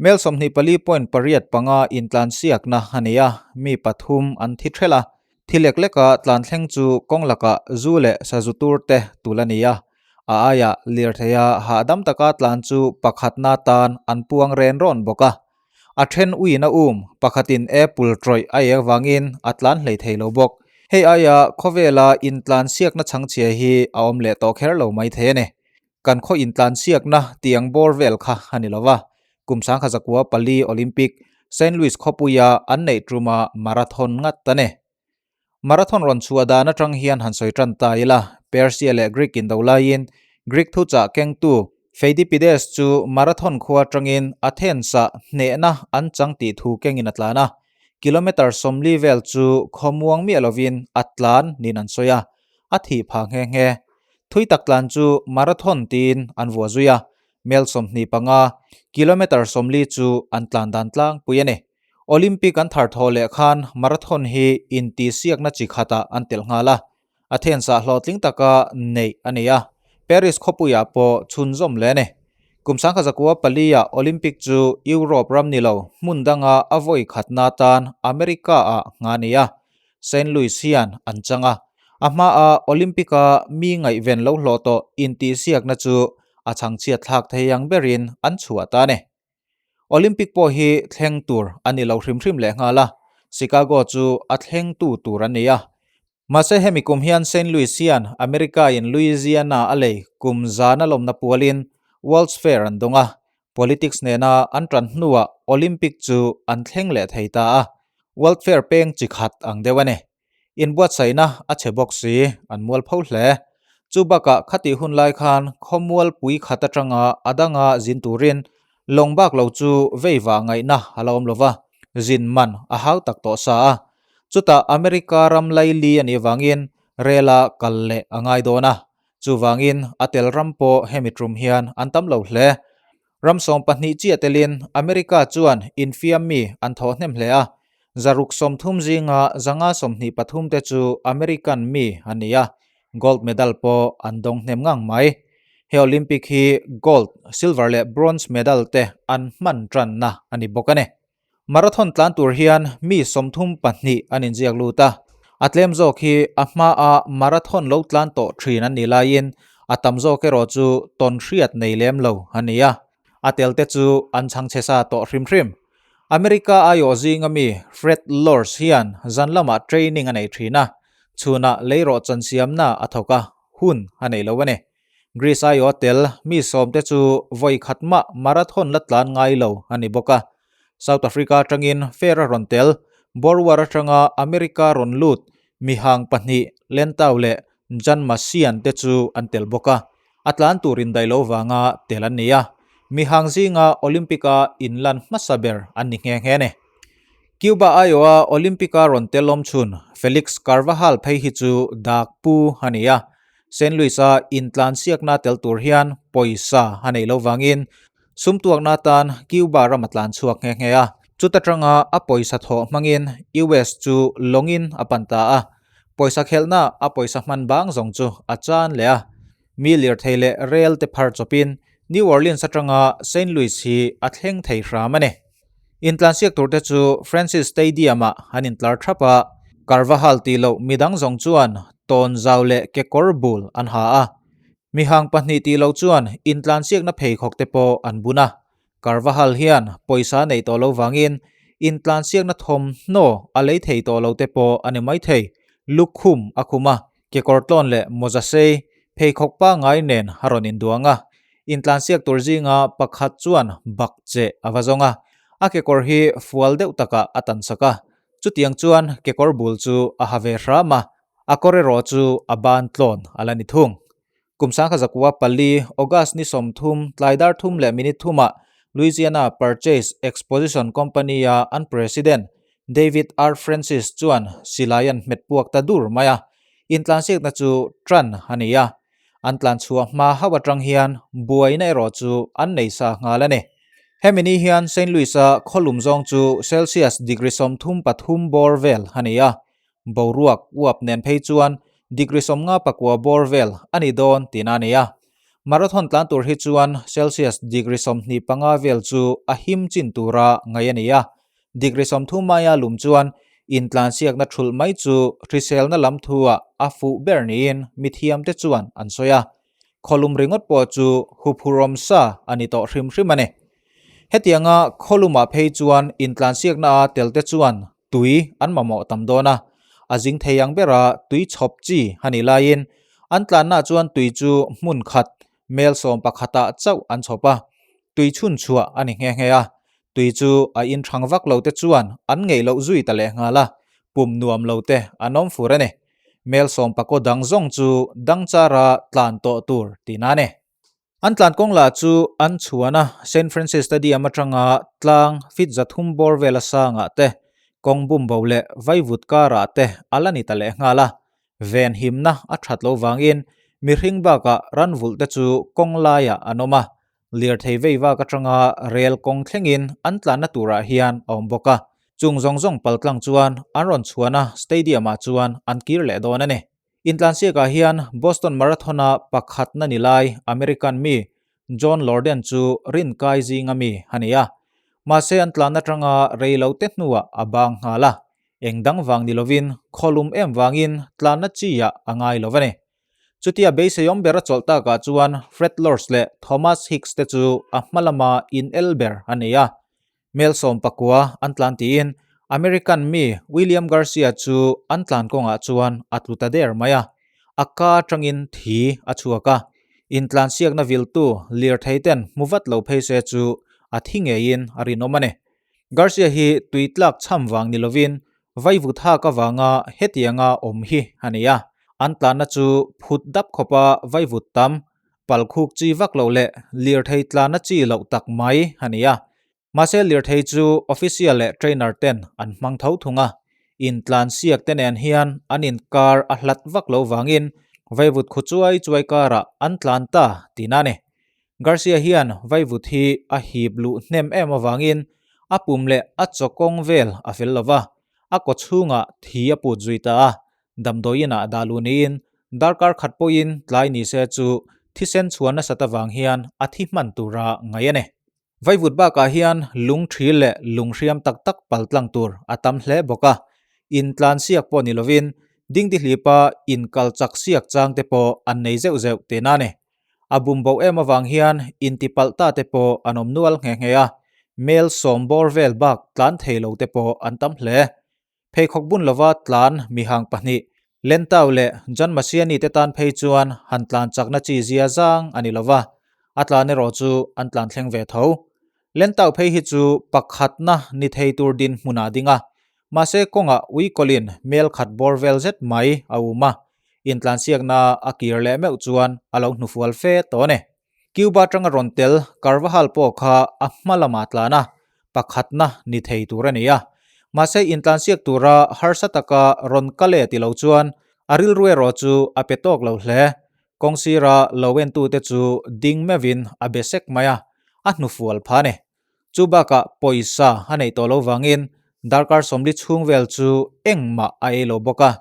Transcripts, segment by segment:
Mel 24.85 intlansiakna a ni a, mi pathum an thi thelh a. Thi lek leka tlan thleng chu kawng lakah zu leh sazu tur te tul a ni a, a aiah lirtheia hahdam taka tlan chu pakhatna tan an puang ren rawn bawk a. A then uiin a um, pakhatin apple trawih a ek vangin a tlan hlei thei lo bawk. Hei aia khawvela intlansiakna chhangchhia hi a awm leh tawh kher lo mai thei a ni. Kan khaw intlansiakna tiang bawr vel kha a ni lo va, kum 1904 Olympic, Saint Louis khawpuia an neih tuma marathon ngat a ni. Marathon rawn chhuah dan atang hian han sawi tan ta ila, Persia leh Greek indo laiin Greek thuchah kengtu Pheidippides chu marathon khua atangin Athens-ah hnehna an chang tih thu kengin a tlan a, kilometre 40 vel chu khawmuang miah lovin a tlan niin an sawi a, a thih phah nghe nghe. Thui tak tlan chu marathon tiin an vuah zui a, mel 25, kilometre 40 chu an tlan dan tlangpui a ni. Olympic an thar thaw leh khan marathon hi intihsiakna chi khatah an telh nghal a, Athens-ah hlawhtling taka neih a ni a, Paris khawpuiah pawh chhunzawm leh a ni. Kum 1904-ah Olympic chu Europe ram ni lo hmun danga a vawi khatna atan America-ah nghah a ni a, Saint Louis hian an chang a. A hmaa Olympic-a mi ngaihven lo hlawh tawh intihsiakna chu a chhangchhiat thlak thei ang berin an chhuah ta a ni. Olympic pawh hi thleng tur a ni lo hrim hrim leh nghal a, Chicago chu a thlengtu tur a ni a. Mahse hemi kum hian Saint Louis hian America in Louisiana a lei kum zana lawmna pualin World's Fair an dawng a, politics nena an tan hnuah Olympic chu an thleng leh thei ta a, World Fair peng chi khat ang deuh a ni. Inbuatsaihna a chhe bawk si, an mual pho hle. Chu bakah khatih hun lai khan khawmual pui khat atanga a danga zin turin lawng bak lo chu vei vah ngaihna a la awm lo va, zin man a hau tak tawh sa a. Chutah America ram laili a nih vangin rela kal leh a ngai dawn a, chuvangin a tel ram pawh hemi tum hian an tam lo hle. Ram 12 chiah telin America chuan infiam mi an thawh hnem hle a, 130 zinga 123 te chu American mi an ni a, gold medal pawh an dawng hnem ngang mai. He Olympic hi gold, silver leh bronze medal te an hman tanna a ni bawk a ni. Marathon tlan tur hian mi 32 an inziak lut a, a tlem zawk hi a hmaa marathon lo tlan tawh thin an nih laiin a tam zawk erawh chu tawn hriat nei lem lo a ni a, a tel te chu an chhangchhe sa tawh hrim hrim. America aiawh zinga mi Fred Lors hian zan lamah training a nei thin a, chhunah leirawh chansiamna a thawk a, hun a nei lo a ni. Greece aiawh tel mi sawmte chu vawi khat mah marathon la tlan ngai lo a ni bawk a. South Africa atangin fair a rawn tel, Borwar atanga America rawn lut mi hang pahnih Lentau leh Jan Masian te chu an tel bawk a. A tlan tur indaih lo vanga tel an ni a. Mi hang zinga Olympic-a inlan hmasa ber an ni nghe nghe a ni. Cuba aiawha Olympic-a rawn tel awm chhun Felix Carvajal phei hi chu dak pu a ni a. Saint Louis-a intlansiakna tel tur hian pawisa a neih loh vangin sumtuakna atan Cuba ram a tlan chhuak nghe nghe a. Chuta tanga a pawisa thawh hmangin US chu lawngin a pan ta a. Pawisa khelhna a pawisa hman bang zawng chu a chan leh a. Mi lirthei leh rel te phar chawpin New Orleans atanga Saint Louis hi a thleng thei hram a ni. Intlansiak turte chu Francis Stadium-ah an intlar thap a, Carvajal tih loh midang zawng chuan tawn zau leh kekawr bul an ha a. Mihang pahnih tih loh chuan intlansiakna pheikhawk te pawh an bun a. Carvajal hian pawisa neih tawh lo vangin intlansiakna thawmhnaw a lei thei tawh lo te pawh a ni maithei. Lukhum a khum a, Kekawr tlawn leh mawza sei, pheikhawk pangngai nen a rawn induang a. Intlansiak tur zinga pakhat chuan bak che a va zawng a, a kekawr hi fual deuh takah a tan sak a. Chutiang chuan kekawr bul chu a ha ve hram a, a kawr erawh chu a ban tlawn a la ni thung. Kum 1904, August ni 30, tlai dar thum leh minute thumah Louisiana Purchase Exposition Company-a an president David R. Francis chuan silai an hmet puak ta dur mai a, intlansiakna chu tan a ni a. An tlan chhuah hma hauh atang hian buaina erawh chu an nei sa nghal a ni. Hemi ni hian Saint Louis-a khawlum zawng chu Celsius degree 33 bawr vel a ni a, Boruak uap nen phei chuan degree 59 bawr vel a ni dawn tihna a ni a. Marathon tlan tur hi chuan Celsius degree 25 vel chu a him chin tura ngaih a ni a. Degree 30 aia lum chuan intlansiakna thulh mai chu hriselna lam thuah a fuh ber niin mithiamte chuan an sawi a. Khawlum ringawt pawh chu huphurawm sa a ni tawh hrim hrim a ni. Hetianga khawlumah phei chuan intlansiakna a telte chuan tui an mamawh tam dawn a, a zing thei ang bera tui chhawp chi a nih laiin an tlannaah chuan tui chu hmun khat mel sawm pakhatah chauh an chhawp a, tui chhun chhuah a ni nghe nghe a, tui chu a inthang vak lo te chuan an ngeih loh zui ta leh nghal a, pum nuam lo te an awm fur a ni. Mel sawm pakaw dang zawng chu dang chara tlan tawh tur tihna a ni. An tlan kawng lah chu an chhuan a, Saint Francis Stadium atanga tlang feet 300 bawr vela sangah te, kawng bumbo leh vaivut karah te a la ni ta leh nghal a. Ven himna a that lo vangin mihring bakah ranvulh te chu kawng laiah an awm a, lirthei vei vak atanga rel kawng thlengin an tlanna turah hian a awm bawk a. Chung zawng zawng paltlang chuan an rawn chhuan a, stadium-ah chuan an kir leh dawn a ni. Intlansiakah hian Boston Marathon-a pakhatna ni lai American mi John Lorden chu rinkai zinga mi a ni a. Mahse an tlan atanga rei lo te hnuah a bang nghal a, eng dang vang ni lovin khawlum em vangin tlanna chi ah a ngai lo a ni. Chutia beiseiawm ber a chawlh takah chuan Fred Lorz leh Thomas Hicks te chu a hma lama inel ber a ni a. Mel 19 an tlan tiin American mi William Garcia chu an tlan kawngah chuan a tlu ta der mai a, a ka atangin thi a chhuak a, intlansiakna viltu lirthei ten hmu vat lo phei se chu a thi ngeiin a rinawm a ni. Garcia hi tui tlak cham vang ni lovin vaivut hak avanga hetianga awm hi a ni a, an tlanna chu phut dap khawpa vaivut tam Palkhuk chi vak loh leh lirthei tlana chi loh tak mai a ni a. Mahse lirthei chu official leh trainer ten an hmang tho thung a. Intlan siak te nen hian an inkar a hlat vak lo vangin vaivut khu chuai chuai karah an tlan ta tihna a ni. Garcia hian vaivut hi a hip luh hnem em avangin a pum leh a chaw kawng vel a fel lo va, a kaw chhungah thi a put zui ta a. Damdawiin ah dah luh niin darkar khat pawhin tlai ni se chu thisen chhuan nasat avang hian a thi hman tura ngaih a ni. Vaivut bakah hian lung thi leh lung hriam tak tak pal tlang tur a tam hle bawk a, intlan siak pawh ni lovin dingdihlipa inkal chak siak chang te pawh an nei zeuh zeuh tihna a ni. A bum bo em avang hian intipalh ta te pawh an awm nual nghe nghe a, mel sawm bawr vel bak tlan thei lo te pawh an tam hle. Pheikhawk bun lova tlan mihang pahnih, Lentau leh Jan Masiani te tan phei chuan han tlan chakna chi zia zang a ni lova, a tlan erawh chu an tlan thleng ve tho. Lentau phei hi chu pakhatna ni thei tur dinhmunah a ding a, mahse kawngah uikawlin mel khat bawr vel zet mai a um a, intlansiakna a kir leh meuh chuan a lo hnufual fe tawh a ni. Cuba atanga rawn tel Carvajal pawh kha a hma lamah tlan a, pakhatna ni thei tur a ni a. Mahse intlansiak tura harsa taka rawn kal e ti lo chuan a rilru erawh chu a pe tawk lo hle. Kawng sira lo entute chu ding meuhin a be sek mai a, a hnufual pha a ni. Chu bakah pawisa a neih tawh lo vangin darkar 40 chhung vel chu engmah a ei lo bawk a.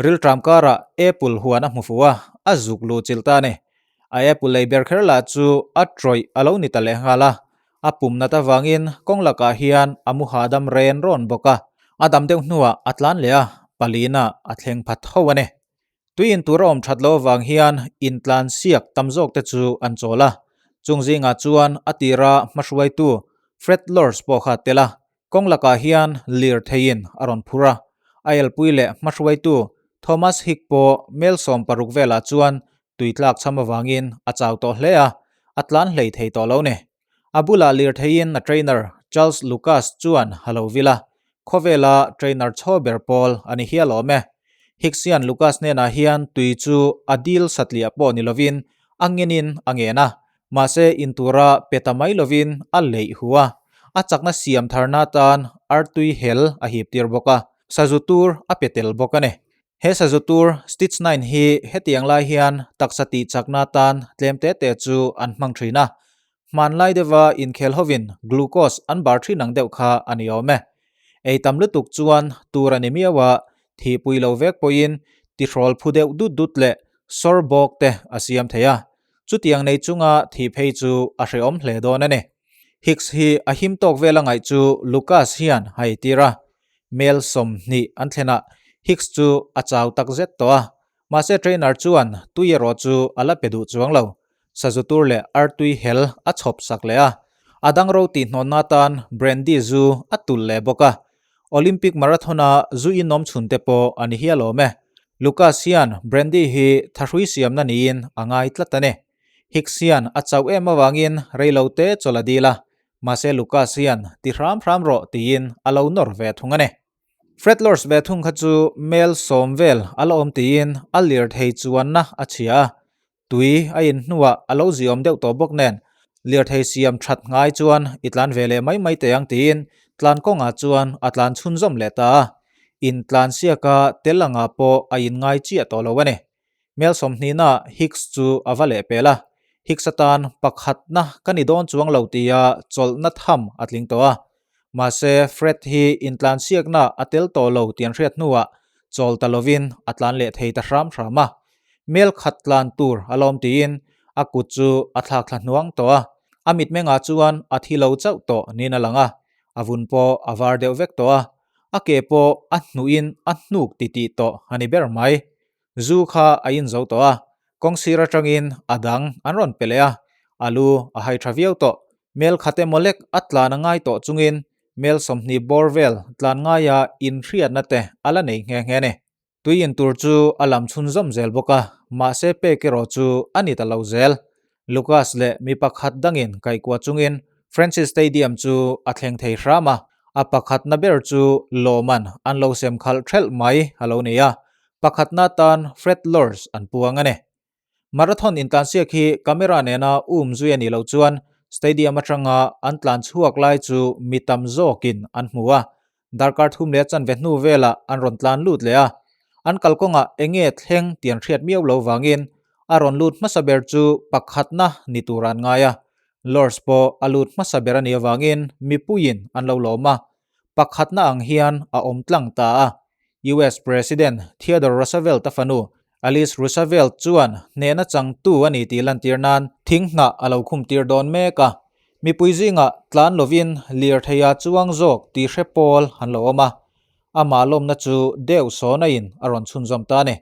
Rilṭam karah apple huan a hmu fuh a, a zuk luh chilh ta a ni. A apple lei ber kher lah chu a tawih a lo ni ta leh nghal a, a pum nat avangin kawng lakah hian a mu hahdam ren rawn bawk a. A dam deuh hnuah a tlan leh a, palina a thleng pha tho a ni. Tui in tur a awm that loh avang hian intlan siak tam zawk te chu an chawl a, chung zingah chuan a tira hmahruaitu Fred Lorz pawh kha a tel a, Kawng lakah hian lirtheiin a rawn phur a, a elpui leh hmahruaitu Thomas Hick pawh mel 16 velah chuan tui tlak cham avangin a chau tawh hle a, a tlan hlei thei tawh lo ni. A bulah lirtheiin a trainer Charles Lucas chuan a lo vil a, khawvela trainer chhaw ber pawl a ni hial awm e. Hicks hian Lucas hnenah hian tui chu a dil satliah pawh ni lovin a ngenin a ngen a, Mahse intura pe ta mai lovin a leih hu a, a chakna siam tharna atan artui hel a hip tir bawk a, sazu tur a pe tel bawk a ni. He sazu tur Stitch Nine hi hetiang lai hian taksa tih chakna atan tlem te te chu an hmang thin a, hmanlai deuha inkhel hovin glucose an bar thin ang deuh kha a ni awm e. Ei tam lutuk chuan tur a ni miau a, thihpui lo vek pawhin tihrawl phu deuh dut dut leh sawr bawk te a siam thei a. Chutiang nei chunga thih phei chu a hrehawm hle dawn a ni. Hicks hi a him tawk vel a ngaih chu Lucas hian a eitir a. Mel 20 an thlenah Hicks chu a chau tak zet tawh a. Mahse trainer chuan tui erawh chu a la pe duh chuang lo. Sazu tur leh artui hel a chhawp sak leh a. A dang ro tihhnawnna atan brandy zu a tulh leh bawk a. Olympic marathon-a zu inawm chhun te pawh a ni hial awm e. Lucas hian brandy hi thahrui siamna niin a ngai tlat a ni. Hicks hian a chauh em avangin reilote chawlh a dil a, mahse Lucas hian ti hram hram rawh tiin a lo nawr ve thung a ni. Fred Lorz ve thung kha chu mel 10 vel a la awm tiin a lirthei chuanna a chhia a, tui a in hnuah a lo ziawm deuh tawh bawk nen lirthei siam that ngai chuan i tlan ve leh mai mai teh ang tiin tlan kawngah chuan a tlan chhunzawm leh ta a, intlan siaka tel angah pawh a inngai chiah tawh lo a ni. Mel 20 na Hicks chu a va leh pel a, Hicks atan pakhatna ka ni dawn chuang lo tia chawlhna tham a tling tawh a. Mahse, Fred hi intlansiakna a tel tawh lo tih an hriat hnuah chawl ta lovin a tlan leh thei ta hram hram a. Mel khat tlan tur a lawm tiin a kut chu a thlak thla hnuang tawh a. A mitmengah chuan a thi lo chauh tawh niin a lang a, a vun pawh a var deuh vek tawh a, a ke pawh a hnuhin a hnuk titih tawh a ni ber mai. Zu kha a in zo tawh a, kawngsir atangin a dang an rawn pe leh a, a lu a hai tha viau tawh. Mel khat emaw lek a tlan a ngai tawh chungin mel 20 bawr vel tlan ngaia inhriatna te a la nei nghe nghe a ni. Tui in tur chu a lam chhunzawm zel bawk a, mahse pek erawh chu a ni ta lo zel. Lucas leh mi pakhat dangin kaihkuah chungin Francis Stadium chu a thleng thei hram a, a pakhatna ber chu lawman an lo sem khalh thelh mai a lo ni a, pakhatna tan Fred Lorz an puang a ni. Marathon intlansiak hi camera nena um zui a nih loh chuan stadium atanga an tlan chhuak lai chu mi tam zawkin an hmu a, darkar thum leh chanve hnu velah an rawn tlan lut leh a, an kalkawngah eng nge thleng tih an hriat miau lo vangin a rawn lut hmasa ber chu pakhatna ni tur an ngai a, Lorz pawh a lut hmasa ber a nih avangin mipuiin an lo lawm a, pakhatna ang hian a awm tlang ta a. US President Theodore Roosevelt-a fanu Alice Roosevelt chuan hnehna changtu a ni tih lantir nan thing hnah a lo khum tir dawn mek a. Mipui zingah tlan lovin lirtheia chuang zawk tih hre pawl an lo awm a. Amah lawmna chu deuh sawna in a rawn chhunzawm ta a ni.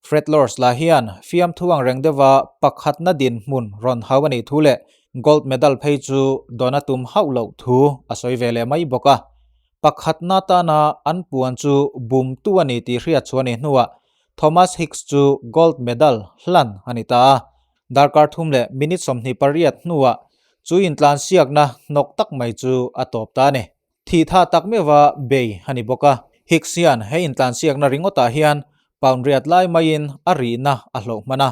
Fred Lorz lah hian fiamthu ang reng deuha pakhatna dinhmun rawn hau a nih thu leh gold medal phei chu dawn a tum hauh loh thu a sawi ve leh mai bawk a. Pakhatna tana an puan chu bumtu a ni tih hriat chhuah a nih hnuah Thomas Hicks chu gold medal hlan a ni ta a. Darkar thum leh minute 28 hnuah chu intlansiakna hnawk tak mai chu a tawp ta a ni. Thih tha tak meuha bei a ni bawk a. Hicks hian he intlansiakna ringawtah hian pound riat lai maiin a rihna a hlauh hman a.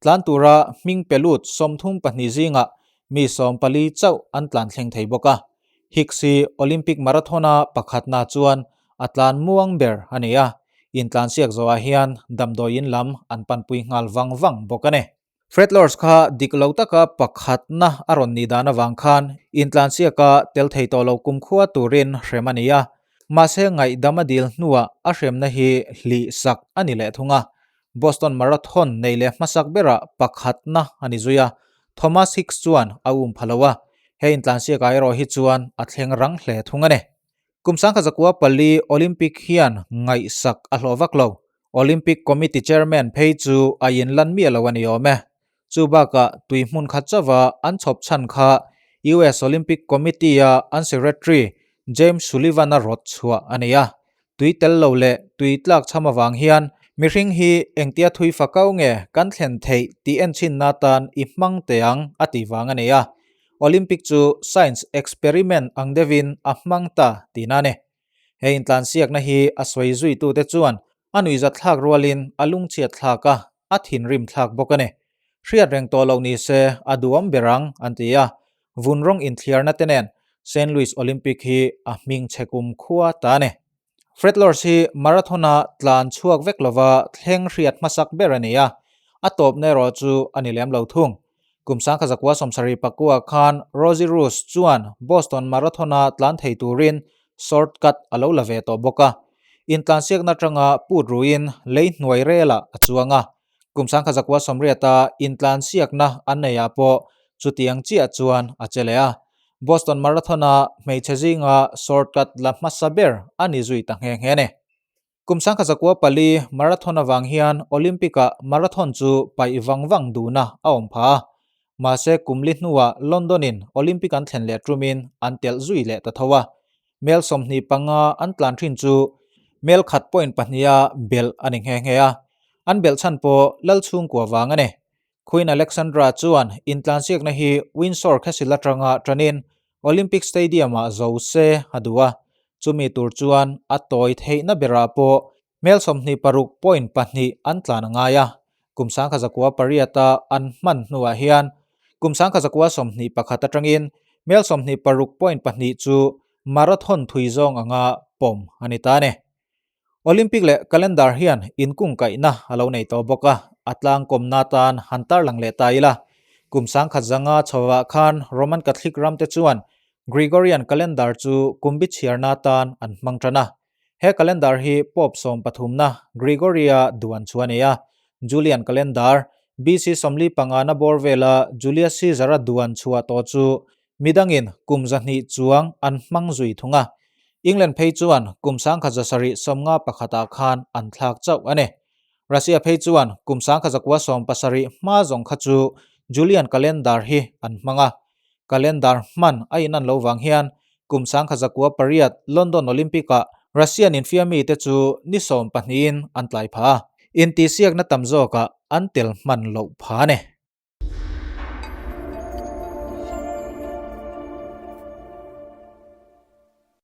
Tlan tura hming pe lut 32 zingah mi 14 chauh an tlan thleng thei bawk a. Hicks hi Olympic marathon-a pakhatna chuan a tlan muang ber a ni a, intlansiak zawhah hian damdawiin lam an panpui nghal vang vang bawk a ni. Fred Lorz kha dik lo taka pakhatna a rawn nih dan avang khan intlansiaka tel thei tawh lo kumkhua turin hrem a ni a, mahse ngaihdam a dil hnuah a hremna hi hlih sak a ni leh thung a. Boston Marathon nei leh hmasak berah pakhatna a ni zui a, Thomas Hicks chuan a um pha lo a, he intlansiakah erawh hi chuan a thleng rang hle thung a ni. Kum 1904 Olympic hian ngaihsak a hlawh vak lo. Olympic Committee Chairman phei chu a inlan miah lo a ni awm e. Chu bakah tui hmun khat chauha an chhawp chhan kha US Olympic Committee-a an Secretary James Sullivan-a rawt chhuah a ni a. Tui tel lo leh tui tlak chham avang hian mihring hi engtia thui fakau nge kan thlen theih tih enchinna atan i hmang teh ang a tih vang a ni a. Olympic chu science experiment ang deuhin a hmang ta tihna a ni. He intlansiakna hi a sawi zuitute chuan a nuihzat thlak rualin a lungchhiat thlak a, a thinrim thlak bawk a ni. Hriat reng tawh loh ni se a duhawm ber ang an ti a, vun rawng inthliarna te nen Saint Louis Olympic hi a hming chhe kum khua ta a ni. Fred Lorz hi marathon-a tlan chhuak vek lova thleng hriat hmasak ber a ni a, a tawpna erawh chu a ni lem lo thung. Kum 1974 khan Rosie Roos chuan Boston Marathon-a tlan thei turin shortcut a lo la ve tawh bawk a, intlansiakna atanga put ruin lei hnuai relah a chuang a. Kum sangkha zakua sawmriata intlansiakna an neihah pawh chutiang chiah chuan a che leh a. Boston Marathon-a hmeichhe zinga shortcut la hmasa ber a ni zui ta nghe nghe a ni. Kum 1904 marathon avang hian Olympic-ah marathon chu paih vang vang duhna a awm phah a. Mahse kum li hnuah London-in Olympic an thlen leh tumin an telh zui leh ta tho a. Mel 25 an tlan thin chu mel khat point pahniha belh a ni nghe nghe a. An belh chhan pawh lal chhungkua vang a ni. Queen Alexandra chuan intlansiakna hi Windsor Castle atanga tanin Olympic Stadium-ah zo se a duh a, chumi tur chuan a tawi theihna berah pawh mel 26 point pahnih an tlan a ngai a. Kum 1908-a an hman hnuah hian kum 1921 atangin mel 26 point pahnih chu marathon thui zawng anga pawm a ni ta a ni. Olympic leh calendar hian inkungkaihna a lo nei tawh bawk a, a tlangkawmna atan han tarlang leh ta ila. Kum 1005 chhovah khan Roman Catholic ramte chuan Gregorian calendar chu kum bi chhiarna atan an hmang tan a. He calendar hi Pope sawm pathumna Gregory-a duan chu a ni a. Julian calendar, BC 45 na bawr vela Julius Caesar-a duan chhuah tawh chu Midangin kum 200 chuang an hmang zui thung a, England phei chuan kum 1771 ah khan an thlak chauh a ni. Russia phei chuan kum 1970 hma zawng kha chu Julian calendar hi an hmang a. Calendar hman a inan lo vang hian kum 1908 London Olympic ah Russian infiammi te chu ni sawm pahnihin an tlai phah a, intihsiakna tam zawkah an tel hman loh phah a ni.